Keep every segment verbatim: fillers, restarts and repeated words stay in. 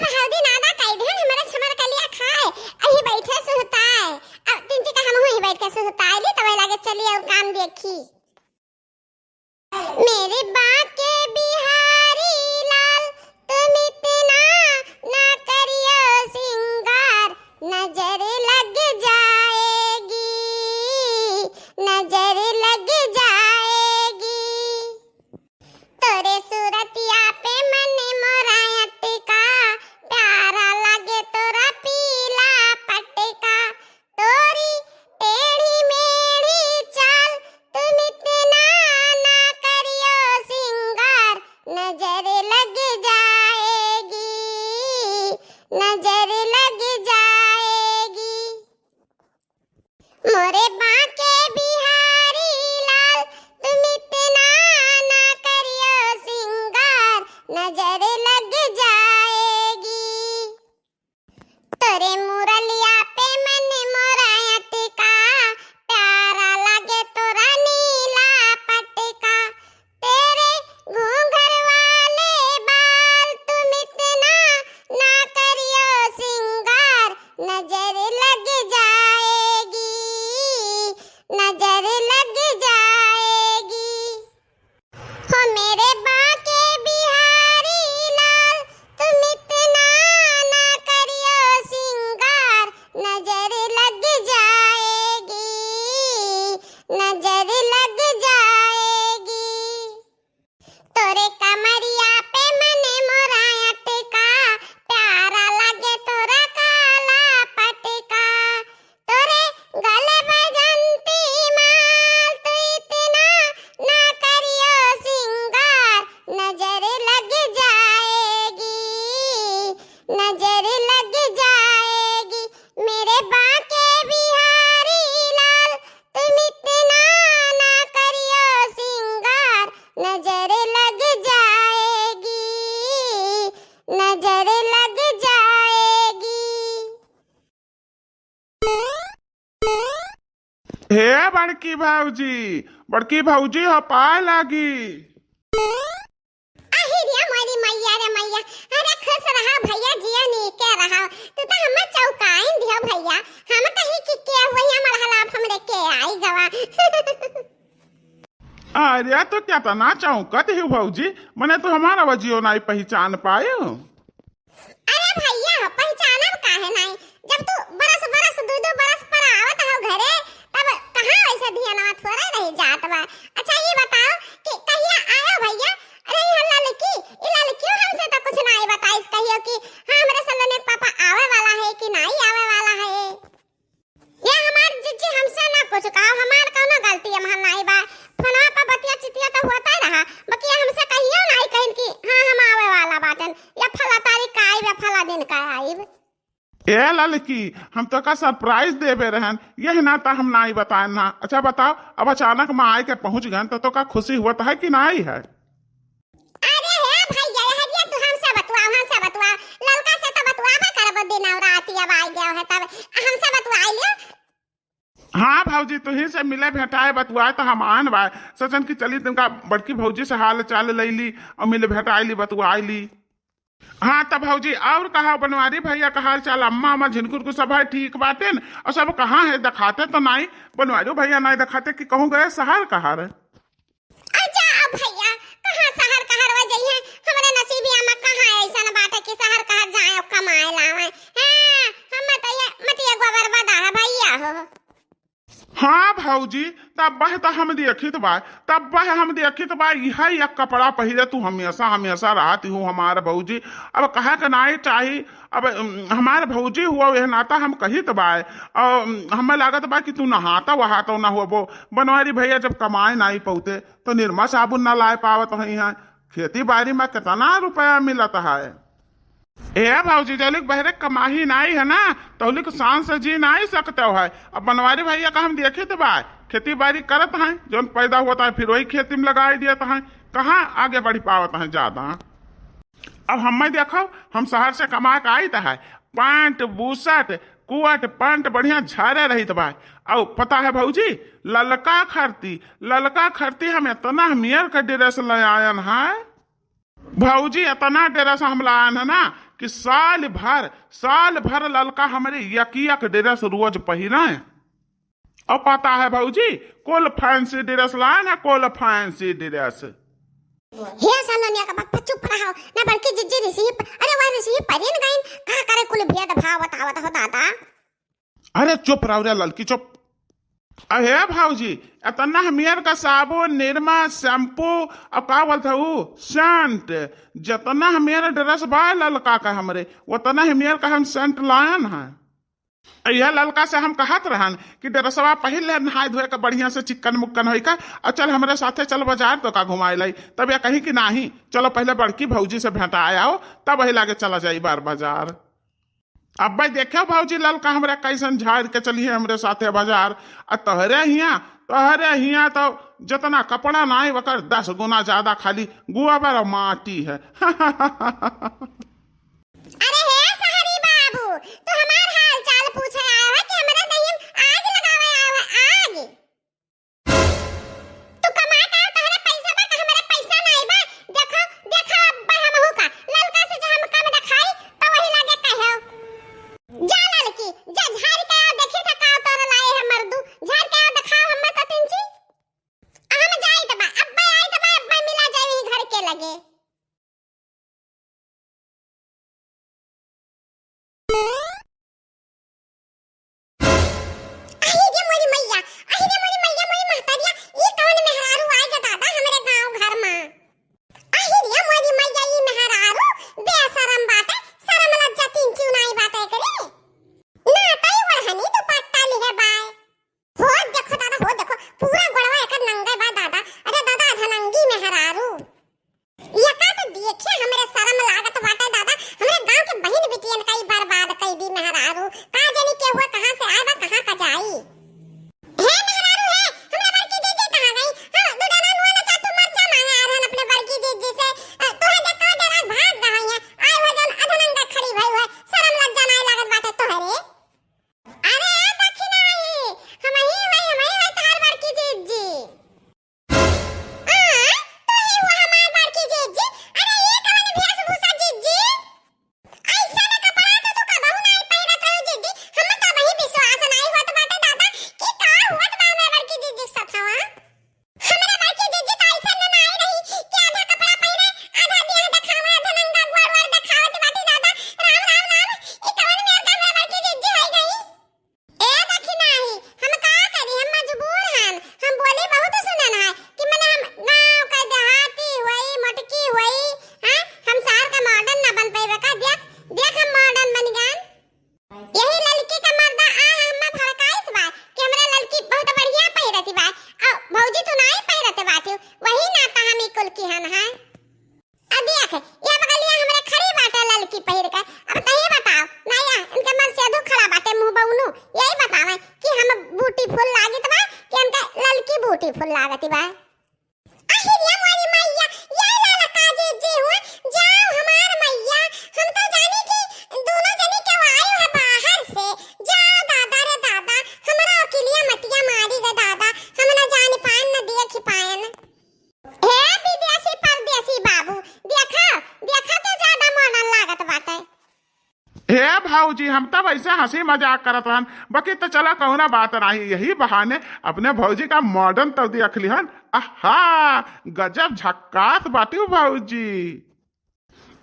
हल्दी नादा कई दिन हमरा छमर कलिया खाए, अही बैठे सुहताए। अब तिनची का हमहू ही बैठ के सुहताए ली, तब लागे चली और काम देखी। मेरे बांके बिहारी लाल, तुम इतना ना करियो सिंगार, नजर लग जाएगी, नजर लग जाएगी। तोरे सूरतिया पे मन मोरा अटका, प्यारा लागे तोरा पीला पटका। तोरी टेढ़ी मेढ़ी चाल, तुम इतना ना करियो सिंगार, नजर लग जाएगी, नजर लग जाएगी। मोरे बांके बिहारी लाल, तुम इतना ना करियो सिंगार, नजर लग जाएगी। तोरे मुरलिया पे मन मोरा अटका, प्यारा लागे तोरा नीला पटका। तेरे घूंघर वाले बाल, तुम इतना ना करियो सिंगार, नजर लग जाएगी, नजर लग जाएगी। हो मेरे बांके बिहारी लाल, तुम इतना ना करियो सिंगार, नजर लग जाएगी, नजर लग जाएगी। तोरे कमरिया पे मन मोरा अटका, प्यारा लागे तोरा काला पटका। तोरे गले बजंती माल, तू इतना ना करियो सिंगार, नजर लग जाएगी, नजर लग जाएगी। मेरे बांके बिहारी लाल, तुम इतना ना करियो सिंगार, नजर लग जाएगी, नजर लग जाएगी। हे बड़की भौजी, बड़की भौजी हो पाए लागी। अहि रे मोरी मैया रे मैया, अरे खुश रहा भैया, जिया नीके रहा। तू तो हमें चौकाइन दियो भैया, हम कही कि के हुई हमर हलाफ हमरे के आई गवा। अरे तो केतना चौकत ही भौजी, मने तू हमार आवाजियो नाई पहिचान पायो। अरे भैया, पहिचानब काहे नाई? जब तू बरस बरस, दू दू बरस पर आवत हो घरे, तब कहाँ वैसे धियानवा थोड़े रह जात बा। अच्छा ये बताओ कि कहिया आयो भैया? अरे ये ललकी, ये ललकियो हमसे तो कुछ नाई बताइस, कहियो कि हाँ हमरे सलोनी के पापा आवे वाला है कि नाई आवे वाला है। ये हमार जिज्जी हमसे ना कुछ कहो, हमार कौनो गलती है, हमार नाई बा। फोनवा पर बतिया चितिया तो होता ही रहा, बाकी ये हमसे कहियो नाई कहिन कि हाँ हम आवे वाला बाटन, या फला तारीख का आइब, या फला दिन का आइब। ए ललकी, हम तोका सरप्राइज देबे रहन, यही नाता हम नाई बताएन ना। अच्छा बताओ, अब अचानक में आए के पहुँच गए तो तोका खुशी होत है कि नाई है? अरे हे भैया, ये हटिया तू हमसे बतुआ, हमसे बतुआ। ललका से तो बतुआबे करबो दिन और रात, अब आई गयो है तब हमसे बतुआ लियो। हाँ भौजी, तुही से मिले भेंटाए बतुआए तो हम आन बाय। सोचन कि चली तुमका बड़की भौजी से हाल चाल लैली और मिले भेंटाए ली, बतुआए ली। हाँ तब भौजी, और कहा बनवारी भैया का हाल चाल, अम्मा अम्मा झिनकुर को सब है ठीक बातेन? और सब कहाँ है, दिखाते तो नाई, बनवारी भैया नाई दिखाते कि कहूँ गए शहर कहाँ रहे। अच्छा अब भैया, कहाँ शहर कहर वा जइहे? हमरे नसीबिया में कहाँ ऐसन बाटे कि शहर कहर जाए और कमाए लावे? हाँ, हम तो ये मटिया गोबर बदा है भैया हो। हाँ भौजी, तब बह तो हम देखित बा, तब बह हम देखित बा, यह एक कपड़ा पहिरे तू हमेशा हमेशा रहती हूँ हमार भौजी। अब कहे के नाई चाही, अब, उम, हमार भौजी हुआ, यह नाता हम कहित बा। और, उम, हमें लागत बा कि तू नहाता वहाता ना हुआ, वो बनवारी भैया जब कमाए नाई पौते तो निरमा साबुन ना लाए पावत हई हैं। खेती बाड़ी में कितना रुपया मिलत है। ए भौजी, जौलिक बहरे कमाही नाई है ना, तौलिक शान से जी नाई सकते हो है। अब बनवारी भैया का हम देखित बा, खेती बाड़ी करत हैं, जौन पैदा होता है फिर वही खेती में लगाई देत हैं, कहाँ आगे बढ़ पावत हैं ज्यादा। अब हमें देखो, हम शहर से कमा के आइत है, पैंट, बुशर्ट, कोट, पैंट बढ़िया झारे रहित बा। और पता है भौजी, ललका खरती, ललका खरती हम इतना हमियर का ड्रेस ले आयन है। भौजी, इतना dress हम लायन है ना कि साल भर, साल भर ललका हमरे यक यक dress रोज पहिरे। और पता है भौजी, कुल fancy dress लायन है, कुल fancy dress। हे सलोनिया का पप्पा, चुप रहो ना, बड़की जिज्जी रिसी, अरे वह रिसी परिन गईन, का करे कुल भेद भाव बतावत हो दादा। अरे चुप रहो रे ललकी, चुप। अरे भौजी, इतना हमियर का साबुन, निरमा, shampoo, अब का बोलत हऊ, scent, जितना हमियर dress बा ललका का हमरे, उतना हमियर का हम scent लायन है। यह ललका से हम कहत रहन कि dressवा पहिर ले, नहाए धोए के बढ़िया से चिक्कन मुक्कन होई का, और चल हमरे साथे चल बाजार तो का घुमाए लाई। तब यह कही कि नाही, चलो पहले बड़की भौजी से भेंटाए आओ, तब वही लागे चला जाई बार बाजार। अब भाई देखो भौजी ललका हमरा कैसन झाड़ के चली है हमरे साथे बाजार। आ तोहरे हिया, तोहरे हिया तो जितना कपड़ा नाही वकर दस गुना ज्यादा खाली गोबर और माटी है। अरे हे सहरी बाबू, तू हमार हाल चाल पूछे आया है कि हमरे दहिया में आग लगावे आया है, आग? तू कमा के आव, तोहरे पैसा बा, का हमरे पैसा नाई बा? देखो, देखो, अब बा हमहू का। ललका से जो हम कम देखाई, तो वही लागे कहो। जा ललकी, जा झाड़ के आव, देखी था का तोरे लाए है मर्दू। झाड़ के आव, देखाओ हमें तो तीन चीज। आ हम जाई त बा, अब्बा आई त बा, अब्बा मिला जाई वही घर के लगे। अहि रे मोरी मैया, अहि रे मोरी मैया, मोरी महतरिया, ई कौन मेहरारू आइ ग दादा हमरे गाँव घर मा? अहि रे मोरी मैया, ई मेहरारू बेशरम बाटे, शरम लज्जा तीन चीज नाई बाटे एकरे। ना तई ओढ़नी दुपट्टा लिहे बाय। हो देखो दादा, हो देखो, पूरा गोड़वा एकर नंगे बा दादा। अरे दादा, अधनंगी मेहरारू। यका तो देखे हमरे शरम लागत बाटे दादा, हमरे गाँव के बहिन बिटियन का ई बर्बाद कई दी मेहरारू। का जानी के हुआ, कहाँ से आए बा, कहाँ का जाई। हे मेहरारू हे, हमरा बड़की जीजी कहाँ गई? हम दू डंडा नून चार ठो मरचा मांगे आ रहन अपने बड़की जीजी से। अ, तोहे देख के डरा भाग गई है। आए हो जौन अधनंगा खड़ी भई है, शरम लज्जा नाई लागत बाटे तोहरे। अरे दखिनाही, हमही हई, हमही हई तोहार बड़की जीजी। आ, तू ही हुआ हमार बड़की जीजी? अरे ई कवन भेषभूषा जीजी? ऐसा ना कपड़ा तो तू कबहू नाई पहिरत रहू जीजी। हम तो वही विश्वास नाई होत बाटे दादा कि का हुआ बा हमार बड़की जीजी के साथ हवा। हमरा बड़की जीजी तो ऐसा ना नाई रही कि आधा कपड़ा पहिरे, आधा देह देखावे, आधा नंगा गोड़ वोड़ देखावत बाटी दादा। राम, राम, राम, ई कवन मेर का हमरा बड़की जीजी होई गई? ए दखिनाही, हम का करी, हम मजबूर हन। हम बोली बहुत सुनन है कि मने हम गाँव का देहाती हुई, मोटकी हुई, हैं? हम शहर का modern ना बन पइबे का? देख, देख हम modern बन गन। यही ललकी का मर्दा आ हम्मा भड़काइस बा कि हमरा ललकी बहुत बढ़िया पहिरती बा, आ भौजी तू नाई पहिरत बाटिउ, वही नाता हम ई कुल किहन है। आ देख, यह बगलिया हमरे खड़ी बाटे ललकी पहिर के। अब तही बताओ, नाया, इनके मन से अधू खड़ा बाटे मुँह बउनू, यही बतावे कि हम beautiful लागित बा कि इनके ललकी beautiful लागती बा। अहि रे मोरी मैया, ये ललका जीजी हुआ, जाओ हमार मैया, हम तो जानी कि दोनों जनी के आयो है बाहर से। जाओ दादा रे दादा, हमरा अकिलिया मटिया मारी गे दादा, हम न जान पाएन न देख पाएन। हे विदेशी परदेशी बाबू, देखा, देखा के ज्यादा modern लागत बाटे। हे भौजी, हम तब ऐसे हँसी मजाक करत रहन, बाकी तो चला कउनो बात नाही, यही बहाने अपने भौजी का modern तो देख लिहन। आहा, गजब झक्कास बाटिउ भौजी।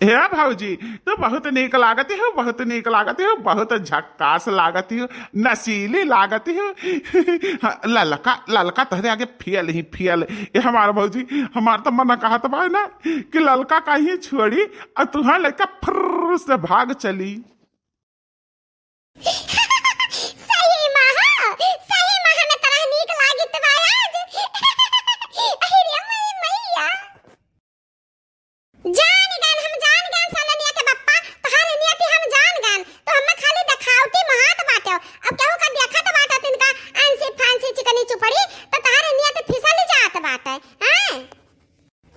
हे भौजी, तू बहुत नीक लागती हो, बहुत नीक लागती हो, बहुत झक्कास लागती हो, नशीली लागती हो। ललका, ललका तोहरे आगे फेल ही फेल। ए हमार भौजी, हमार तो मन कहत बा ना कि ललका कहीं छोड़ी और तुहार लड़का फुर्र से भाग चली। सही मा हो, सही मा हमें तरह नीक लागित बा आज। अहि रे मोरी मैया। जान गन, हम जान गन सलोनिया के बप्पा, तोहार नियति हम जान गन। तो हमें खाली देखावटी महात बाटे। अब केहू का देखत बाटे तिनका आंसी फांसी चिकनी चुपड़ी, तो तोहार नियति फिसल जात बाटे। हैं?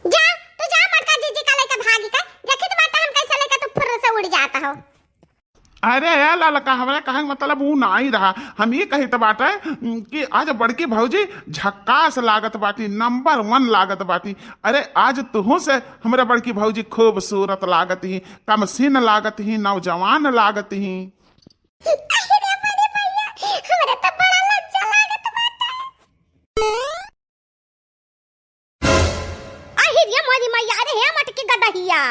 जा, तू जा मोटका जीजी का लेके भागी के, देखित बाटे हम कैसे लेके तू फुर्र से उड़ जात हो। अरे ए ललका, हमरे कहे के मतलब ऊ नाई रहा। हम ई कहित बाटे कि आज बड़की भौजी झक्कास लागत बाटी, नंबर वन लागत बाटी। अरे आज तुहू से हमरे बड़की भौजी खूबसूरत लागत ही, कमसीन लागत ही, नौजवान लागत ही। अरे बड़े भैया, हमरे तो बड़ा लज्जा लागत बाटे। अहिर ये मोरी मैया, अरे हे मटकी गदहिया।